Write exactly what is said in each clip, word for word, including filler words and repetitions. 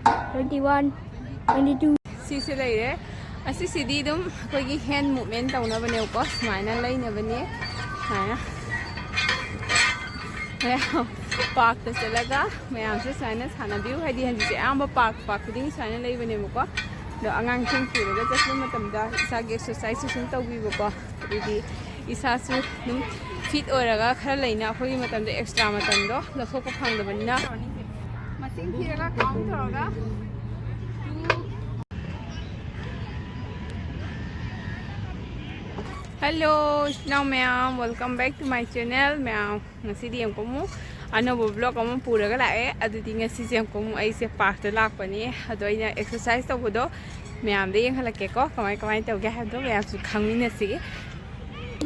Twenty one, twenty two. ꯁꯤꯁꯦ ꯂꯩꯔꯦ꯫ ꯑꯁꯤꯁꯤꯗꯤ ꯑꯗꯨꯝ ꯑꯩꯈꯣꯏꯒꯤ ꯍꯦꯟ ꯃꯨꯞꯃꯦꯟ ꯇꯧꯅꯕꯅꯦꯕꯀꯣ, ꯁꯨꯃꯥꯏꯅ ꯂꯩꯅꯕꯅꯦ꯫ ꯁꯨꯃꯥꯏꯅ ꯃꯌꯥꯝ ꯄꯥꯔꯛꯇ ꯆꯠꯂꯒ ꯃꯌꯥꯝꯁꯦ ꯁꯨꯃꯥꯏꯅ ꯁꯥꯟꯅꯕꯤꯌꯨ꯫ ꯍꯥꯏꯗꯤ ꯍꯧꯖꯤꯛꯁꯦ ꯑꯌꯥꯝꯕ ꯄꯥꯔꯛ ꯄꯥꯔꯛ ꯈꯨꯗꯤꯡꯒꯤ ꯁꯨꯃꯥꯏꯅ ꯂꯩꯕꯅꯦꯕꯀꯣ꯫ ꯑꯗꯣ ꯑꯉꯥꯡꯁꯤꯡ ꯄꯨꯔꯒ ꯆꯠꯄ ꯃꯇꯝꯗ ꯏꯁꯥꯒꯤ ꯑꯦꯛꯁꯔꯁꯥꯏꯁꯁꯨ ꯁꯨꯝ ꯇꯧꯕꯤꯕꯀꯣ꯫ ꯑꯗꯨꯗꯤ ꯏꯁꯥꯁꯨ ꯑꯗꯨꯝ ꯐꯤꯠ ꯑꯣꯏꯔꯒ ꯈꯔ ꯂꯩꯅ ꯑꯩꯈꯣꯏꯒꯤ ꯃꯇꯝꯗꯣ, ꯑꯦꯛꯁꯇ꯭ꯔꯥ ꯃꯇꯝꯗꯣ ꯂꯧꯊꯣꯛꯄ ꯐꯪꯗꯕꯅꯤꯅ꯫ ꯃꯁꯤꯡ ꯊꯤꯔꯒ ꯀꯥꯎꯟ ꯇꯧꯔꯒ꯫ Hello, ꯏꯆꯤꯟ ꯏꯅꯥꯎ ꯃꯌꯥꯝ, welcome back to my channel ꯃꯌꯥꯝ꯫ ꯉꯁꯤꯗꯤ ꯑꯃꯨꯛꯀ ꯑꯃꯨꯛ ꯑꯅꯧꯕ ꯕ꯭ꯂꯣꯒ ꯑꯃ ꯄꯨꯔꯒ ꯂꯥꯛꯑꯦ꯫ ꯑꯗꯨꯗꯤ ꯉꯁꯤꯁꯦ ꯑꯃꯨꯛꯀ ꯑꯃꯨꯛ ꯑꯩꯁꯦ ꯄꯥꯔꯛꯇ ꯂꯥꯛꯄꯅꯦ꯫ ꯑꯗꯣ ꯑꯩꯅ ꯑꯦꯛꯁꯔꯁꯥꯏꯁ ꯇꯧꯕꯗꯣ ꯃꯌꯥꯝꯗ ꯌꯦꯡꯍꯜꯂꯛꯀꯦꯀꯣ, ꯀꯃꯥꯏ ꯀꯃꯥꯏꯅ ꯇꯧꯒꯦ ꯍꯥꯏꯕꯗꯣ ꯃꯌꯥꯝꯁꯨ ꯈꯪꯃꯤꯟꯅꯁꯤꯒꯦ꯫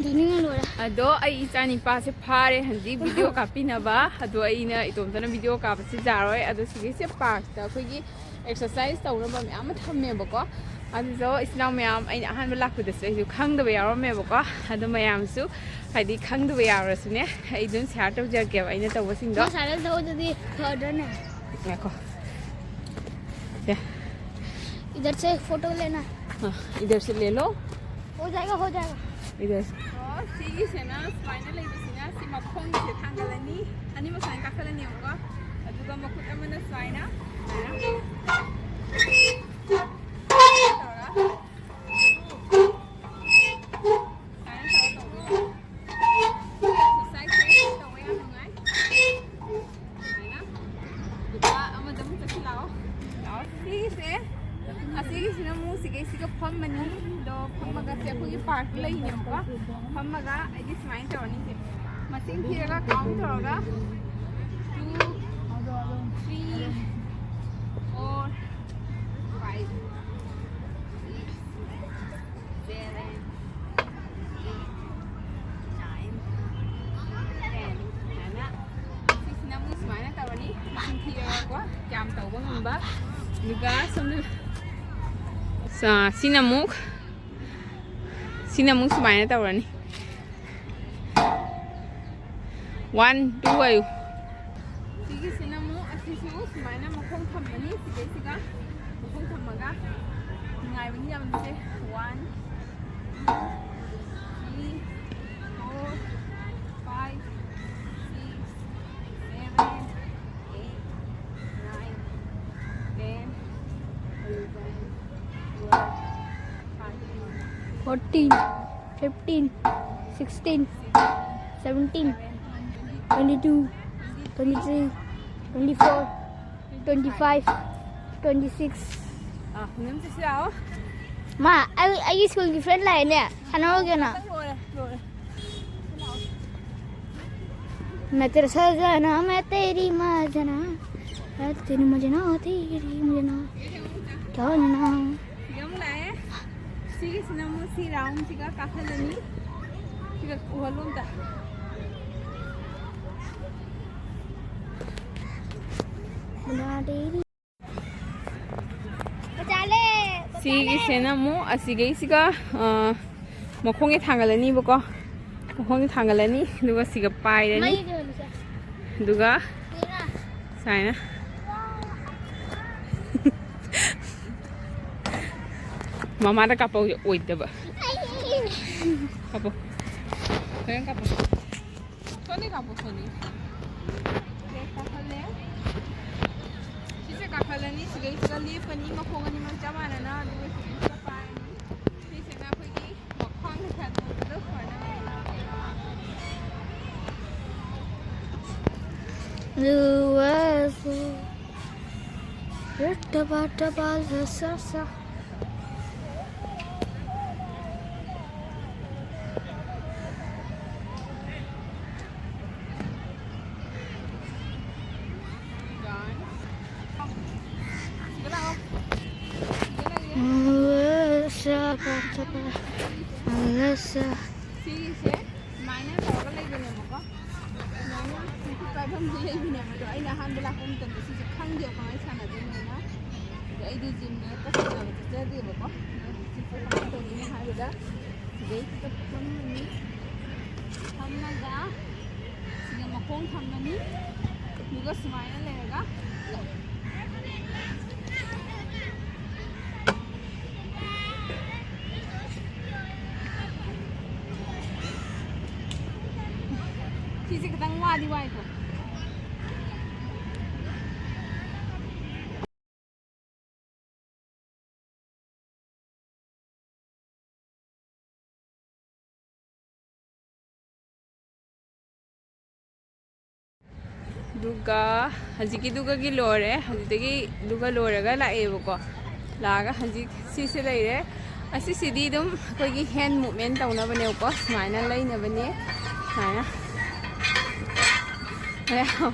ꯗꯥꯏꯅꯤꯡꯅ ꯂꯣꯏꯔꯦ꯫ ꯑꯗꯣ ꯑꯩ ꯏꯆꯥ ꯅꯤꯄꯥꯁꯦ ꯐꯥꯔꯦ ꯍꯧꯖꯤꯛ ꯚꯤꯗꯤꯑꯣ ꯀꯥꯞꯄꯤꯅꯕ꯫ ꯑꯗꯣ ꯑꯩꯅ ꯏꯇꯣꯝꯇꯅ ꯚꯤꯗꯤꯑꯣ ꯀꯥꯞꯄꯁꯦ ꯌꯥꯔꯣꯏ꯫ ꯑꯗꯣ ꯁꯤꯒꯤꯁꯦ ꯄꯥꯔꯛꯇ ꯑꯩꯈꯣꯏꯒꯤ ꯑꯦꯛꯁꯔꯁꯥꯏꯁ ꯇꯧꯅꯕ ꯃꯌꯥꯝ ꯑꯃ ꯊꯝꯃꯦꯕꯀꯣ꯫ ꯑꯗꯨꯗꯣ ꯏꯆꯤꯟ ꯏꯅꯥꯎ ꯃꯌꯥꯝ, ꯑꯩꯅ ꯑꯍꯥꯟꯕ ꯂꯥꯛꯄꯗꯁꯨ ꯑꯩꯁꯨ ꯈꯪꯗꯕ ꯌꯥꯎꯔꯝꯃꯦꯕꯀꯣ꯫ ꯑꯗꯣ ꯃꯌꯥꯝꯁꯨ ꯍꯥꯏꯗꯤ ꯈꯪꯗꯕ ꯌꯥꯎꯔꯁꯨꯅꯦ, ꯑꯩ ꯑꯗꯨꯝ ꯁꯤꯌꯥꯔ ꯇꯧꯖꯔꯛꯀꯦꯕ ꯑꯩꯅ ꯇꯧꯕꯁꯤꯡꯗꯣ꯫ ꯃꯁꯥꯗ ꯇꯧꯗꯗꯤ ꯐꯗ꯭ꯔꯅꯦ? ꯉꯥꯏꯈꯣ꯫ ꯁꯦ꯫ इधर से फोटो लेना। हाँ, इधर से ले लो। हो जाएगा, हो जाएगा। इधर से। ꯑꯣ, ꯁꯤꯒꯤꯁꯤꯅ ꯁꯨꯃꯥꯏꯅ ꯂꯩꯕꯁꯤꯅ ꯁꯤ ꯃꯈꯣꯡꯁꯦ ꯊꯥꯡꯒꯠꯂꯅꯤ, ꯑꯅꯤꯃꯛ ꯁꯨꯃꯥꯏꯅ ꯀꯥꯈꯠꯂꯅꯦꯕꯀꯣ꯫ ꯑꯗꯨꯒ ꯃꯈꯨꯠ ꯑꯃꯅ ꯁꯨꯃꯥꯏꯅ, ꯁꯨꯃꯥꯏꯅ ꯇꯧꯔꯒ, ꯁꯨꯃꯥꯏꯅ ꯇꯧꯔꯒ ꯇꯧꯗꯣꯏꯅꯦ꯫ ꯑꯦꯛꯁꯔꯁꯥꯏꯁꯁꯦ ꯇꯧꯕ ꯌꯥꯝ ꯅꯨꯡꯉꯥꯏ꯫ ꯁꯨꯃꯥꯏꯅ꯫ ꯂꯨꯄꯥ ꯑꯃꯗ ꯑꯃꯨꯛ ꯆꯠꯁꯤ ꯂꯥꯛꯑꯣ꯫ ꯂꯥꯛꯑꯣ꯫ ꯁꯤꯒꯤꯁꯦ, ꯑꯁꯤꯒꯤꯁꯤꯅ ꯑꯃꯨꯛ ꯁꯤꯒꯩꯁꯤꯒ ꯐꯝꯃꯅꯤ꯫ ꯑꯗꯣ ꯐꯝꯃꯒ ꯁꯦ ꯑꯩꯈꯣꯏꯒꯤ ꯄꯥꯔꯛꯇ ꯂꯩꯅꯦꯕꯀꯣ꯫ ꯐꯝꯃꯒ ꯑꯩꯗꯤ ꯁꯨꯃꯥꯏꯅ ꯇꯧꯔꯅꯤ ꯁꯦ꯫ ꯃꯁꯤꯡ ꯊꯤꯔꯒ ꯀꯥꯎꯟ ꯇꯧꯔꯒ two, three, four, five, six, seven, eight, nine, ten ꯍꯥꯏꯅ꯫ ꯁꯤꯁꯤꯅ ꯑꯃꯨꯛ ꯁꯨꯃꯥꯏꯅ ꯇꯧꯔꯅꯤ꯫ ꯃꯁꯤꯡ ꯊꯤꯔꯒꯀꯣ, ꯀꯌꯥꯝ ꯇꯧꯕ ꯉꯝꯕ꯫ ꯑꯗꯨꯒ ꯁꯣꯝꯗ ꯁꯥ-, ꯁꯤꯅ ꯑꯃꯨꯛ, ꯁꯤꯅ ꯑꯃꯨꯛ ꯁꯨꯃꯥꯏꯅ ꯇꯧꯔꯅꯤ꯫ One, two ꯍꯥꯏꯌꯨ꯫ ꯁꯤꯒꯤꯁꯤꯅ ꯑꯃꯨꯛ ꯑꯁꯤꯁꯨ ꯁꯨꯃꯥꯏꯅ ꯅꯪ ꯃꯈꯣꯡ ꯊꯝꯃꯅꯤ ꯁꯤꯗꯩꯁꯤꯗ꯫ ꯃꯈꯣꯡ ꯊꯝꯃꯒ ꯅꯨꯡꯉꯥꯏꯕꯅꯤ ꯌꯥꯝꯅꯁꯦ꯫ One, two, three, four, five, six, seven, eight, nine, ten, eleven, twelve, thirteen, fifteen, sixteen, seventeen, twenty-two, twenty-three, twenty-four, twenty-five, twenty-six. ꯑꯥ, ꯃꯦꯝ ꯆꯠꯁꯤ ꯂꯥꯛꯑꯣ꯫ ꯃꯥ, ꯑꯩ, ꯑꯩꯒꯤ ꯁ꯭ꯀꯨꯜꯒꯤ ꯐ꯭ꯔꯦꯟ ꯂꯥꯛꯑꯦꯅꯦ, ꯁꯥꯟꯅꯍꯧꯒꯦꯅ꯫ ꯂꯣꯏꯔꯦ, ꯂꯣꯏꯔꯦ꯫ मैं तेरा सजना, मैं तेरी मजना, मैं तेरी मजना, तेरी मजना, क्या मजना? ꯌꯨꯝ ꯂꯥꯛꯑꯦ꯫ ꯁꯤꯒꯤꯁꯤꯅ ꯑꯃꯨꯛ ꯁꯤ ꯔꯥꯎꯟꯁꯤꯒ ꯀꯥꯈꯠꯂꯅꯤ꯫ ꯁꯤꯒ ꯎꯍꯜꯂꯣ ꯑꯝꯇ꯫ ꯃꯖꯥ ꯇꯦꯔꯤ꯫ ꯁꯤꯒꯤꯁꯤꯅ ꯑꯃꯨꯛ ꯑꯁꯤꯒꯩꯁꯤꯒ, ꯑ, ꯃꯈꯣꯡꯁꯦ ꯊꯥꯡꯒꯠꯂꯅꯤꯕꯀꯣ꯫ ꯃꯈꯣꯡꯁꯦ ꯊꯥꯡꯒꯠꯂꯅꯤ, ꯑꯗꯨꯒ ꯁꯤꯒ ꯄꯥꯏꯔꯅꯤ꯫ ꯃꯩꯗꯤ ꯀꯩꯅꯣꯁꯦ꯫ ꯑꯗꯨꯒ ꯀꯩꯅꯣ? ꯁꯨꯃꯥꯏꯅ꯫ ꯃꯃꯥꯗ ꯀꯥꯞꯄꯧꯁꯦ ꯑꯣꯏꯗꯕ꯫ ꯑꯩ꯫ ꯀꯥꯞꯄꯣ꯫ ꯍꯣꯔꯦꯟ ꯀꯥꯞꯄꯣ꯫ Sony ꯀꯥꯞꯄꯣ, Sony. ꯁꯤꯗ ꯀꯥꯈꯠꯂꯦ꯫ ꯁꯤꯁꯦ ꯀꯥꯈꯠꯂꯅꯤ, ꯁꯤꯗꯩꯁꯤꯗ ꯂꯦꯞꯄꯅꯤ, ꯃꯈꯣꯡ ꯑꯅꯤꯃꯛ ꯆꯞ ꯃꯥꯟꯅꯅ, ꯑꯗꯨꯒ ꯁꯤꯗꯩꯁꯤꯗ ꯄꯥꯏꯔꯅꯤ꯫ ꯁꯤꯁꯤꯅ ꯑꯩꯈꯣꯏꯒꯤ ꯃꯈ꯭ꯋꯥꯡꯗ ꯊꯥꯗꯣꯛꯄꯗꯣ ꯁꯨꯃꯥꯏꯅ꯫ ꯂꯨꯋꯥꯁꯨ ꯔꯠꯇꯕꯥ ꯇꯕꯥ ꯂꯁꯥꯁꯥ꯫ ꯁꯤꯒꯤꯁꯦ ꯁꯨꯃꯥꯏꯅ ꯇꯧꯔꯒ ꯂꯩꯕꯅꯦꯕꯀꯣ꯫ ꯁꯨꯃꯥꯏꯅ ꯃꯈꯨꯠ ꯄꯥꯏꯐꯝꯁꯦ ꯂꯩꯕꯅꯦꯕ꯫ ꯑꯗꯣ ꯑꯩꯅ ꯑꯍꯥꯟꯕ ꯂꯥꯛꯄ ꯃꯇꯝꯗ ꯁꯤꯁꯦ ꯈꯪꯗꯦꯕ ꯀꯃꯥꯏꯅ ꯁꯥꯟꯅꯗꯣꯏꯅꯣꯅ꯫ ꯑꯗꯣ ꯑꯩꯗꯤ ꯖꯤꯝꯗ ꯇꯁꯦꯡꯅ ꯆꯠꯆꯗꯦꯕꯀꯣ꯫ ꯑꯗꯣ ꯍꯧꯖꯤꯛꯁꯦ ꯀꯃꯥꯏꯅ ꯇꯧꯗꯣꯏꯅꯣ ꯍꯥꯏꯕꯗ ꯁꯤꯗꯩꯁꯤꯗ ꯐꯝꯃꯅꯤ꯫ ꯐꯝꯃꯒ ꯁꯤꯗ ꯃꯈꯣꯡ ꯊꯝꯃꯅꯤ꯫ ꯑꯗꯨꯒ ꯁꯨꯃꯥꯏꯅ ꯂꯩꯔꯒ ꯑꯗꯨꯒ ꯍꯧꯖꯤꯛꯀꯤꯗꯨꯒꯒꯤ ꯂꯣꯏꯔꯦ꯫ ꯍꯧꯖꯤꯛꯇꯒꯤ ꯑꯗꯨꯒ ꯂꯣꯏꯔꯒ ꯂꯥꯛꯑꯦꯕꯀꯣ꯫ ꯂꯥꯛꯑꯒ ꯍꯧꯖꯤꯛ ꯁꯤꯁꯦ ꯂꯩꯔꯦ꯫ ꯑꯁꯤꯁꯤꯗꯤ ꯑꯗꯨꯝ ꯑꯩꯈꯣꯏꯒꯤ ꯍꯦꯟ ꯃꯨꯞꯃꯦꯟ ꯇꯧꯅꯕꯅꯦꯕꯀꯣ꯫ ꯁꯨꯃꯥꯏꯅ ꯂꯩꯅꯕꯅꯦ꯫ ꯁꯨꯃꯥꯏꯅ ꯃꯌꯥꯝ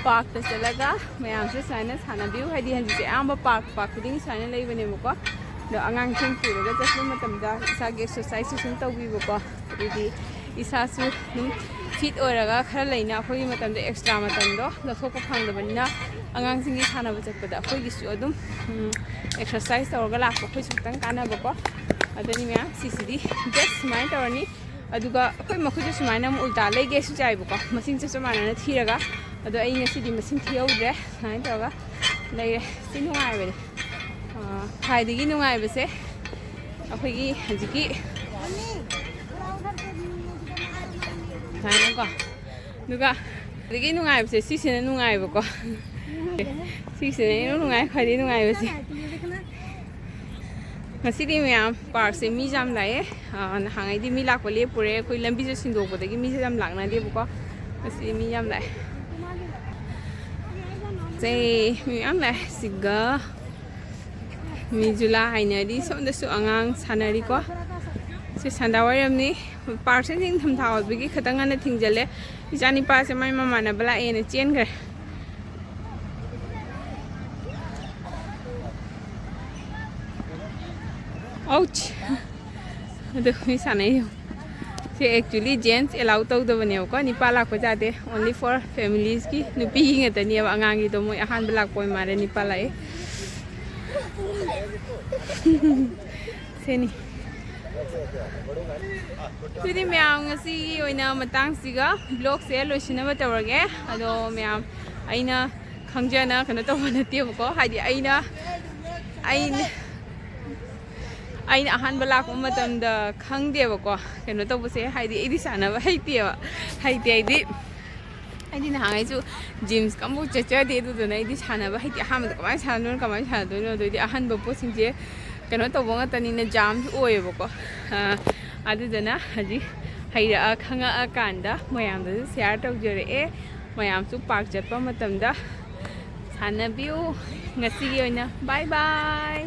ꯄꯥꯔꯛꯇ ꯆꯠꯂꯒ ꯃꯌꯥꯝꯁꯨ ꯁꯨꯃꯥꯏꯅ ꯁꯥꯟꯅꯕꯤꯌꯨ꯫ ꯍꯥꯏꯗꯤ ꯍꯧꯖꯤꯛꯁꯦ ꯑꯌꯥꯝꯕ ꯄꯥꯔꯛ, ꯄꯥꯔꯛ ꯈꯨꯗꯤꯡꯒꯤ ꯁꯨꯃꯥꯏꯅ ꯂꯩꯕꯅꯦꯕꯀꯣ꯫ ꯑꯗꯣ ꯑꯉꯥꯡꯁꯤꯡ ꯄꯨꯔꯒ ꯆꯠꯄ ꯃꯇꯝꯗ ꯏꯁꯥꯒꯤ ꯑꯦꯛꯁꯔꯁꯥꯏꯁꯁꯨ ꯁꯨꯝ ꯇꯧꯕꯤꯕꯀꯣ꯫ ꯑꯗꯩꯗꯤ ꯏꯁꯥꯁꯨ ꯑꯗꯨꯝ ꯐꯤꯠ ꯑꯣꯏꯔꯒ ꯈꯔ ꯂꯩꯅ ꯑꯩꯈꯣꯏꯒꯤ ꯃꯇꯝꯗ ꯑꯦꯛꯁꯇ꯭ꯔꯥ ꯃꯇꯝꯗꯣ ꯂꯧꯊꯣꯛꯄ ꯐꯪꯗꯕꯅꯤꯅ ꯑꯉꯥꯡꯁꯤꯡꯒꯤ ꯁꯥꯟꯅꯕ ꯆꯠꯄꯗ ꯑꯩꯈꯣꯏꯒꯤꯁꯨ ꯑꯗꯨꯝ, ꯎꯝ, ꯑꯦꯛꯁꯔꯁꯥꯏꯁ ꯇꯧꯔꯒ ꯂꯥꯛꯄ ꯑꯩꯈꯣꯏꯁꯨ ꯈꯤꯇꯪ ꯀꯥꯟꯅꯕꯀꯣ꯫ ꯑꯗꯨꯅꯤ ꯃꯌꯥꯝ, ꯁꯤꯁꯤꯗꯤ ꯖꯁ ꯁꯨꯃꯥꯏꯅ ꯇꯧꯔꯅꯤ꯫ ꯑꯗꯨꯒ ꯑꯩꯈꯣꯏ ꯃꯈꯨꯠꯁꯦ ꯁꯨꯃꯥꯏꯅ ꯑꯃꯨꯛ ꯎꯜꯇꯥ ꯂꯩꯒꯦꯁꯨ ꯌꯥꯏꯕꯀꯣ, ꯃꯁꯤꯡꯁꯦ ꯆꯞ ꯃꯥꯟꯅꯅ ꯊꯤꯔꯒ꯫ ꯑꯗꯣ ꯑꯩ ꯉꯁꯤꯗꯤ ꯃꯁꯤꯡ ꯊꯤꯍꯧꯗ꯭ꯔꯦ, ꯁꯨꯃꯥꯏꯅ ꯇꯧꯔꯒ ꯂꯩꯔꯦ꯫ ꯁꯤ ꯅꯨꯡꯉꯥꯏꯕꯅꯦ꯫ ꯑꯥ, ꯈ꯭ꯋꯥꯏꯗꯒꯤ ꯅꯨꯡꯉꯥꯏꯕꯁꯦ ꯑꯩꯈꯣꯏꯒꯤ ꯍꯧꯖꯤꯛꯀꯤ, ꯁꯨꯃꯥꯏꯅꯀꯣ꯫ ꯑꯗꯨꯒ ꯈ꯭ꯋꯥꯏꯗꯒꯤ ꯅꯨꯡꯉꯥꯏꯕꯁꯦ ꯁꯤꯁꯤꯅ ꯅꯨꯡꯉꯥꯏꯕꯀꯣ꯫ ꯁꯤꯁꯤꯅ ꯏꯅꯨꯡ ꯅꯨꯡꯉꯥꯏ, ꯈ꯭ꯋꯥꯏꯗꯒꯤ ꯅꯨꯡꯉꯥꯏꯕꯁꯦ꯫ ꯉꯁꯤꯗꯤ ꯃꯌꯥꯝ ꯄꯥꯔꯛꯁꯦ ꯃꯤꯁꯦ ꯌꯥꯝ ꯂꯥꯛꯑꯦ꯫ ꯑꯥ, ꯅꯍꯥꯟꯉꯩꯗꯤ ꯃꯤ ꯂꯥꯛꯄ ꯂꯦꯞꯄꯨꯔꯦ꯫ ꯑꯩꯈꯣꯏ ꯂꯝꯕꯤꯁꯦ ꯁꯤꯟꯗꯣꯛꯄꯗꯒꯤ ꯃꯤꯁꯦ ꯌꯥꯝ ꯂꯥꯛꯅꯗꯦꯕꯀꯣ꯫ ꯉꯁꯤꯗꯤ ꯃꯤ ꯌꯥꯝ ꯂꯥꯛꯑꯦ꯫ ꯁꯦ, ꯃꯤ ꯃꯌꯥꯝ ꯂꯥꯛꯑꯦ꯫ ꯁꯤꯒ ꯃꯤ ꯖꯨꯂꯥ ꯍꯥꯏꯅꯔꯤ꯫ ꯁꯣꯝꯗꯁꯨ ꯑꯉꯥꯡ ꯁꯥꯟꯅꯔꯤꯀꯣ꯫ ꯁꯤ ꯁꯟꯗꯥ ꯋꯥꯏꯔꯝꯅꯤ꯫ ꯄꯥꯔꯛꯁꯦ ꯅꯤꯡꯊꯝꯊꯥ ꯑꯣꯏꯕꯒꯤ ꯈꯤꯇꯪ ꯉꯟꯅ ꯊꯤꯡꯖꯤꯜꯂꯦ꯫ ꯏꯆꯥꯅꯤꯄꯥꯁꯦ ꯃꯥꯏ ꯃꯃꯥꯟꯅꯕ ꯂꯥꯛꯑꯦꯅ ꯆꯦꯟꯈ꯭ꯔꯦ꯫ ꯑꯧꯆ! ꯑꯗꯨ ꯃꯤ ꯁꯥꯟꯅꯩ ꯌꯦꯡꯉꯨ꯫ ꯁꯤ actually gents allow ꯇꯧꯗꯕꯅꯦꯕꯀꯣ, ꯅꯤꯄꯥ ꯂꯥꯛꯄ ꯌꯥꯗꯦ, only for families ꯀꯤ, ꯅꯨꯄꯤꯒꯤ ꯉꯥꯛꯇꯅꯦꯕ꯫ ꯑꯉꯥꯡꯒꯤꯗꯣ ꯃꯣꯏ ꯑꯍꯥꯟꯕ ꯂꯥꯛꯄ ꯑꯣꯏ ꯃꯥꯜꯂꯦ, ꯅꯤꯄꯥ ꯂꯥꯛꯑꯦ꯫ ꯁꯤꯅꯤ꯫ ꯑꯗꯨꯗꯤ ꯃꯌꯥꯝ, ꯉꯁꯤꯒꯤ ꯑꯣꯏꯅ ꯃꯇꯥꯡꯁꯤꯒ vlog ꯁꯦ ꯂꯣꯏꯁꯤꯟꯅꯕ ꯇꯧꯔꯒꯦ꯫ ꯑꯗꯣ ꯃꯌꯥꯝ, ꯑꯩꯅ ꯈꯪꯖꯅ ꯀꯩꯅꯣ ꯇꯧꯕ ꯅꯠꯇꯦꯕꯀꯣ, ꯍꯥꯏꯗꯤ ꯑꯩꯅ, ꯑꯩꯅ, ꯑꯩꯅ ꯑꯍꯥꯟꯕ ꯂꯥꯛꯄ ꯃꯇꯝꯗ ꯈꯪꯗꯦꯕꯀꯣ ꯀꯩꯅꯣ ꯇꯧꯕꯁꯦ, ꯍꯥꯏꯗꯤ ꯑꯩꯗꯤ ꯁꯥꯟꯅꯕ ꯍꯩꯇꯦꯕ꯫ ꯍꯩꯇꯦ ꯍꯥꯏꯗꯤ ꯑꯩꯗꯤ ꯅꯍꯥꯟꯉꯩꯁꯨ ꯖꯤꯝꯁꯀ ꯑꯃꯨꯛ ꯆꯠꯆꯗꯦ, ꯑꯗꯨꯗꯨꯅ ꯑꯩꯗꯤ ꯁꯥꯟꯅꯕ ꯍꯩꯇꯦ꯫ ꯑꯍꯥꯟꯕꯗ ꯀꯃꯥꯏꯅ ꯁꯥꯟꯅꯗꯣꯏꯅꯣ, ꯀꯃꯥꯏꯅ ꯁꯥꯟꯅꯗꯣꯏꯅꯣ? ꯑꯗꯨꯗꯤ ꯑꯍꯟꯕ ꯄꯣꯠꯁꯤꯡꯁꯦ ꯀꯩꯅꯣ ꯇꯧꯕ ꯉꯥꯛꯇꯅꯤꯅ ꯖꯥꯝꯁꯨ ꯑꯣꯏꯌꯦꯕꯀꯣ꯫ ꯑꯗꯨꯗꯨꯅ ꯍꯧꯖꯤꯛ ꯍꯩꯔꯛꯑ ꯈꯪꯉꯛꯑꯀꯥꯟꯗ ꯃꯌꯥꯝꯗꯁꯨ ꯁꯤꯌꯥꯔ ꯇꯧꯖꯔꯛꯑꯦ꯫ ꯃꯌꯥꯝꯁꯨ ꯄꯥꯔꯛ ꯆꯠꯄ ꯃꯇꯝꯗ ꯁꯥꯟꯅꯕꯤꯌꯨ꯫ ꯉꯁꯤꯒꯤ ꯑꯣꯏꯅ ꯕꯥꯏ ꯕꯥꯏ꯫